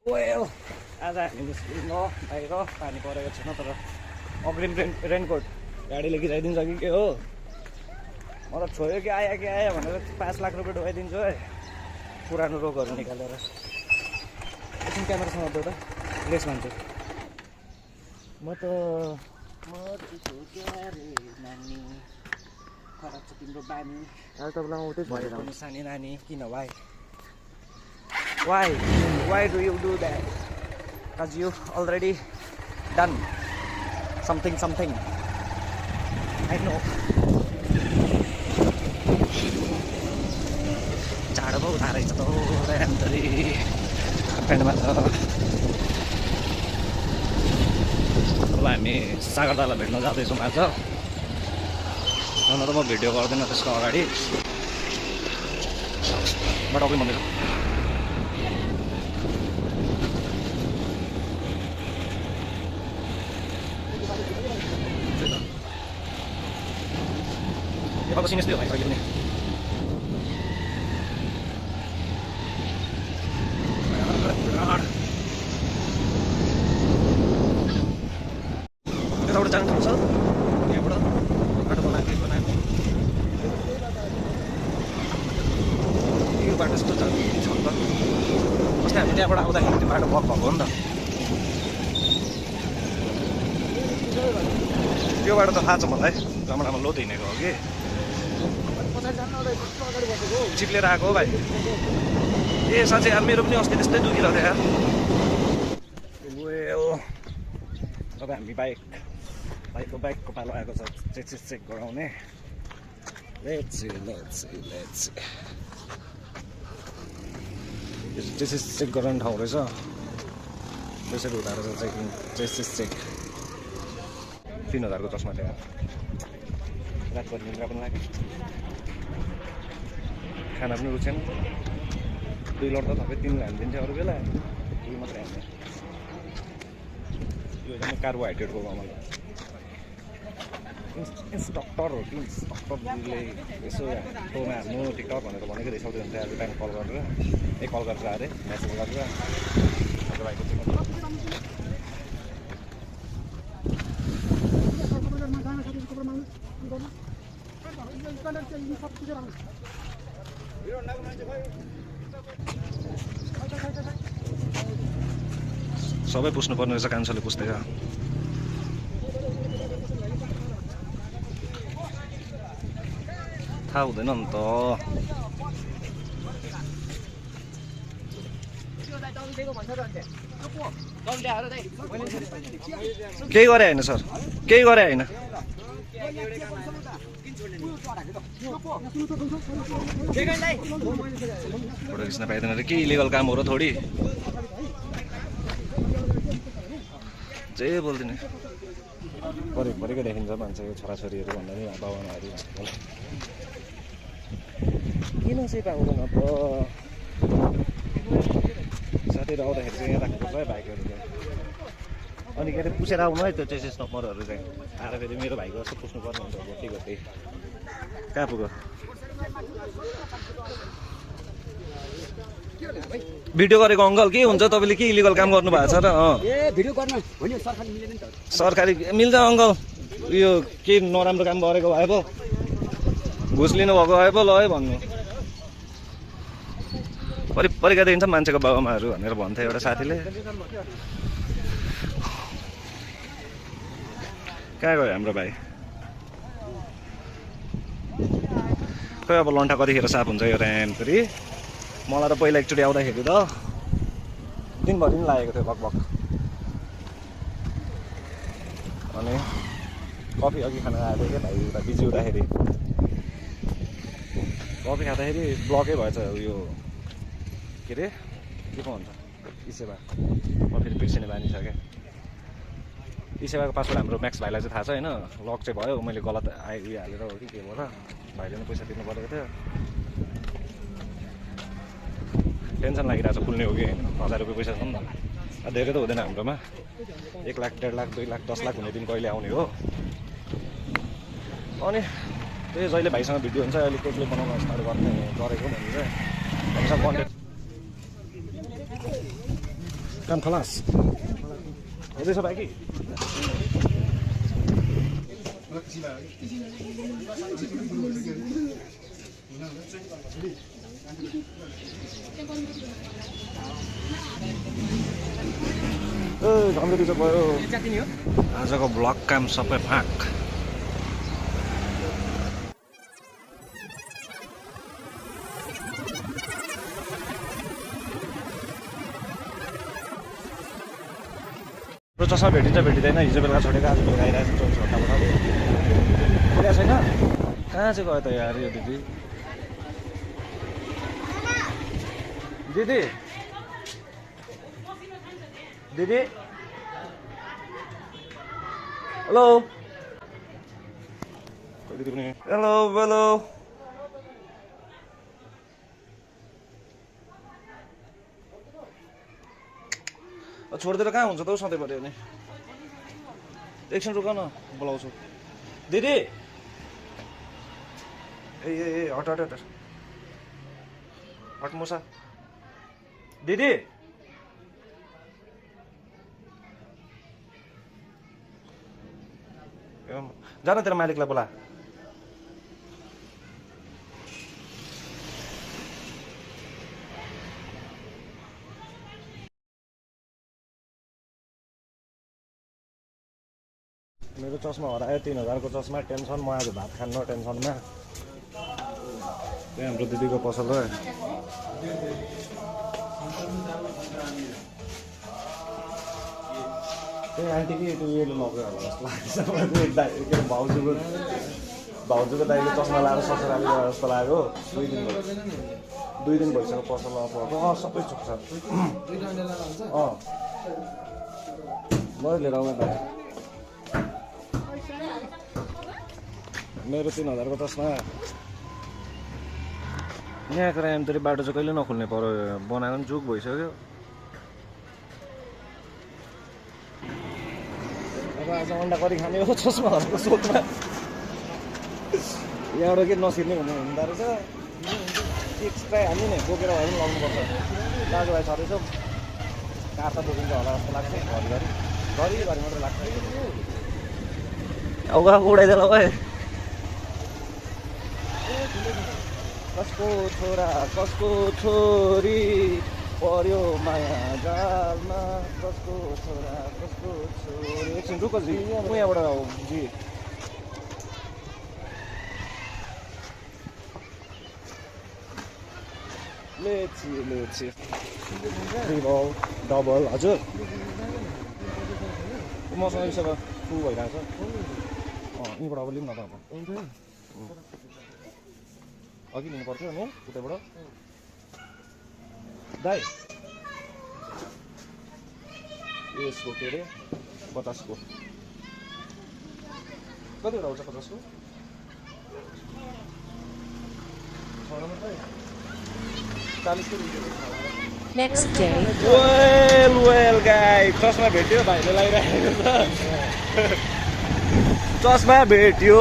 Well आज हामी निस्किनु बाहिर पानी परेको छैन तर अग्रिम रेनकोट गाडीले गिराइदिन्छ कि के हो मलाई छोयो कि आयो भनेर 5 लाख रुपियाँ ढुवाइदिन्छु है पुरानो रोगहरू निकालेर एकछिन क्यामेरासँग देऊ त लेस मान्छु म नानी खराब छ तिम्रो बानी अहिले तपाईँलाई आउँदै भनेर सानी नानी किन why do you do that? Because you already done something I know. झाडो पो उठा रहेछ त राम्ररी पेन्टमा छ अब हामी सागरदालाई भेट्न जाँदैछौँ आज न त म भिडियो गर्दैन त्यसको अगाडि बट अघि भन्दैछु अब सिनेस भाइ अहिले पनि यताबाट जानु पर्छ यहाँबाट बाटो बनाएको यो बाटो यस्तो जानु छ नि त अस्ति हामी त्यहाँबाट आउँदाखेरि त्यो बाटो ब्लक भएको हो नि त त्यो बाटो त थाहा छ मलाई राम्रोमा लोत हिँडेको हो कि चिप्लेर आएको हो भाइ ए साँच्चै यार मेरो पनि अस्ति त्यस्तै दुखिरहेको थियो यार अब हामी बाइकको पालो आएको छ चेक गराउने लेट्स चेक गराउने ठाउँ रहेछ त्यसरी हुँदो रहेछ चेक 3000 को चस्मा थियो रात पर्ने निद्रा पनि लाग्यो खाना पनि रुचेन 2 लट त तपाईँ 3 हालिदिन्थ्यो अरू बेला 2 मात्रै हाल्ने यो एकदमै कार्बोहाइड्रेटको कमल इन्स्ट्रक्टरले यसो टोमा हाल्नु टिकटक भनेर भनेको रिसाउँदै हुन्थ्यो आज टाइम कल गरेर अरे म्यासेज गरेर सबै पुस्नुपर्ने रहेछ कान्छोले पुस्दैछ थाहा हुँदैन नि त केही गरे होइन सर केही गरे होइन फोटो खिच्न पाइँदैन रे के इलिगल काम हो र थोडी जे बोल्दिनँ परेको देखिन्छ मान्छेको छोराछोरीहरू भन्दा पनि बाबामाहरू किन चाहिँ पाउँदैन त साथीहरू आउँदाखेरि चाहिँ यहाँ राख्नुपर्छ है भाइकोहरू चाहिँ अनि के अरे पुसेर आउनु है त्यो चेसिस नम्बरहरू चाहिँ आएर फेरि मेरो भाइको जस्तो पुस्नु पर्ने हुन्छ गोटी कहाँ पुग्यो भिडियो गरेको अङ्कल के हुन्छ तपाईँले के इलिगल काम गर्नु भएको छ र सरकारी मिल्छ अङ्कल यो के नराम्रो काम गरेको भए पो घुस लिनु भएको भए पो ल है भन्नु परिका देखिन्छ मान्छेको बाबामाहरू भनेर भन्थ्यो एउटा साथीले कहाँ गयो हाम्रो भाइ खै अब लन्ठा कतिखेर साफ हुन्छ यो ऱ्याम्परी मलाई त पहिला एकचोटि आउँदाखेरि त दिनभरि पनि लागेको थियो बकबक अनि कफी अघि खान आएको थियो क्या भाइ उता बिजी हुँदाखेरि कफी खाँदाखेरि ब्लकै भएछ यो के अरे के पो भन्छ इसेवा म फेरि बिर्सिने बानी छ क्या इसेवाको पासवर्ड हाम्रो म्याक्स भाइलाई चाहिँ थाहा छ होइन लक चाहिँ भयो मैले गलत उयो हालेर हो कि के भयो र भाइले पनि पैसा तिर्नु परेको थियो टेन्सन लागिरहेको छ खुल्ने हो कि 1000 रुपियाँ पैसा छ नि त धेरै त हुँदैन हाम्रोमा 1 लाख 1.5 लाख 2 लाख 10 लाख हुने दिन कहिले आउने हो अनि त्यही जहिले भाइसँग भिडियो हुन्छ अहिले केकले बनाउन स्टार्ट गरेको भन्ने चाहिँ कन्टेन्ट काम खलास हुँदैछ बाँकी झन्डरी चाहिँ भयो आजको ब्लग काम सबै फाँक चस्मा भेटिन्छ भेटिँदैन हिजो बेलुका छोडेको आज बेलुका आइरहेको छ 24 घन्टाबाट पुरा छैन कहाँ चाहिँ गयो त यार यो दिदी दिदी दिदी हेलो दिदी पनि हेलो हेलो छोडिदिएर कहाँ हुन्छ त सधैँभरि अनि एकछिन रुक न बोलाउँछु दिदी ए हट हट हट हट मुसा दिदी जान तेरो मालिकलाई बोला मेरो चस्मा हरायो 3000 को चस्मा टेन्सन म आज भात खान्न टेन्सनमा त्यही हाम्रो दिदीको पसल हो त्यही आन्टी कि त्यो उयोले लग्यो होला जस्तो लाग्छ भाउजूको दाइले चस्मा लाएर ससुराली जस्तो लाग्यो 2 दिन भइसक्यो पसल अफको सबै चुक छ म लिएर आउनु त मेरो 3000 को चस्मा यहाँको रामतरी बाटो चाहिँ कहिले नखुल्ने पर्यो बनाएको पनि जुग भइसक्यो अब आज अन्डा करी खाने हो चस्माहरूको सोचमा यहाँबाट के नसिर्ने भन्ने हुँदो रहेछ एक्स्ट्रा हामी नै बोकेर भए पनि लाउनुपर्छ दाजुभाइ छँदैछ काँटा बोकिन्छ होला जस्तो लाग्छ घरि मात्रै लाग्छ अब उडाइदिएला भाइ कसको छोरा कसको छोरी पर्यो माया जालमा कसको छोरा कसको छोरी एकछिन रुक जी म यहाँबाट जी लेछि ट्रिबल डबल हजुर मसँग यसो टु भइरहेको छ यहीँबाट अब लिउँ न त अघि लिनु पर्थ्यो नि उतैबाट दाइ यसको के अरे 50 को कतिवटा आउँछ 50 को Next day. Well guys, चस्मा भेट्यो भाइले लगाइरहेको छ चस्मा भेट्यो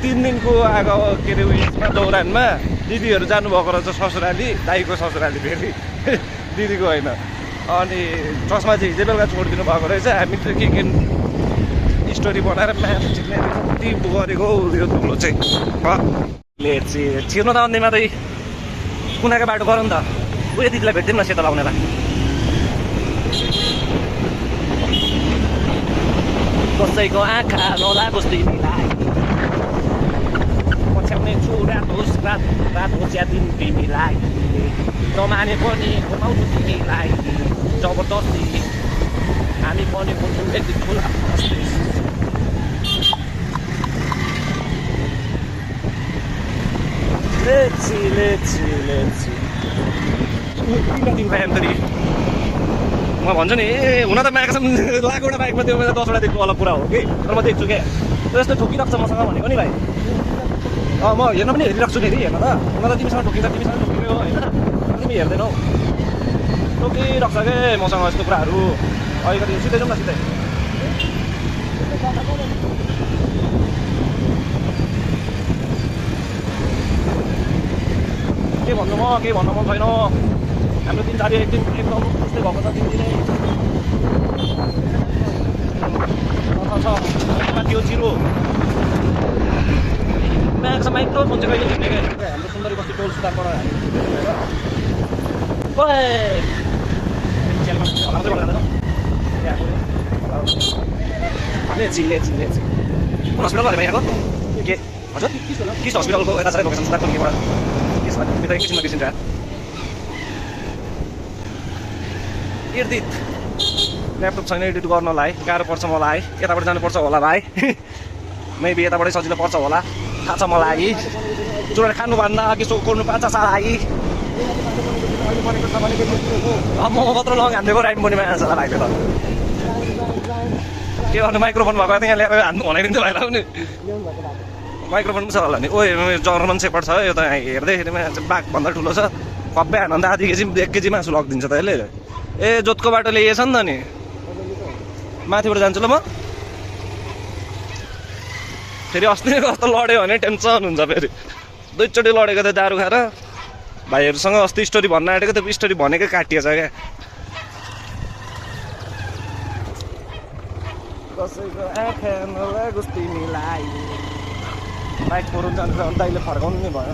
3 दिनको आगो के अरे उयसमा दौरानमा दिदीहरू जानुभएको रहेछ ससुराली दाइको ससुराली फेरि दिदीको होइन अनि चस्मा चाहिँ हिजो बेलुका छोडिदिनु भएको रहेछ हामी त के स्टोरी बनाएर म्याथ चिन्ने कति गरेको यो धुलो चाहिँ लेट्स छिर्नु त अन्त्यमा त कुनाको बाटो गर नि त उयो दिदीलाई भेट्दिउँ न सेतो लाउनेलाई कसैको आँखा नलागोस् तिमीलाई पछ्याउने छु रात होच्या दिन तिमीलाई नमाने पनि घुमाउँछु तिमीलाई जबरजस्ती हामी पनि बोल्छौँ एकदिन खुला लेट्सी म भन्छु नि हुन त म्याक्सिमम लाखवटा बाइकमा त्यो 10वटा देख्नु अलग कुरा हो कि तर म देख्छु क्या त्यस्तो ठोकिरहेको छ मसँग भनेको नि भाइ म हेर्न पनि हेरिरहेको छु नि हेर्न त हुन त तिमीसँग ठोकिन्छ तिमीसँग ठोकिने हो होइन तिमी हेर्दैनौ ठोकिरहेको छ क्या मसँग यस्तो कुराहरू अलिकति सिधै जाउँ न सिधै के भन्नु म केही भन्न मन छैन हाम्रो 3-4 एकदम त्यस्तै भएको छ 3 दिनै थियो 0 म्याक्स माइक्रोफोन चाहिँ कहिले झुन्ने क्या हाम्रो सुन्दरी बस्ती टोल सुधारबाट ओए लेची हस्पिटल भयो यहाँको के हजुर किस हस्पिटलको यता छ लोकेसन सुधारको केबाट केस भयो एकैछिनमा बिर्सिन्छ ल्यापटप छैन एडिट गर्नलाई गाह्रो पर्छ मलाई यताबाट जानुपर्छ होला भाइ मेबी यताबाटै सजिलो पर्छ होला थाहा छ मलाई जोडेर खानुभन्दा अघि सो कोर्नु पाँच सालाई मोमो मात्र लङ हान्दिएको राइम बनीमा आन्छ होला भाइले त के गर्नु माइक्रोफोन भएको यहाँ ल्याएर हान्नु भनाइदिन्थ्यो भाइलाई पनि माइक्रोफोन पनि छ होला नि ओए जर्मन सेपर्ड छ यो त हेर्दैखेरि बाघभन्दा ठुलो छ कब्बे हान अन्त आधी केजी 1 केजी मासु लगिदिन्छ त यसले ए जोतको बाटो ल्याएछ नि त नि माथिबाट जान्छु ल म फेरि अस्ति कस्तो लड्यो भने टेन्सन हुन्छ फेरि दुईचोटि लडेको त दारू खाएर भाइहरूसँग अस्ति स्टोरी भन्न आँटेको त्यो स्टोरी भनेकै काटिएछ क्या कसैको आँखामा गुस्ती मिलाई बाइक फोरन जान्छ अन्त अहिले फर्काउनु नि भयो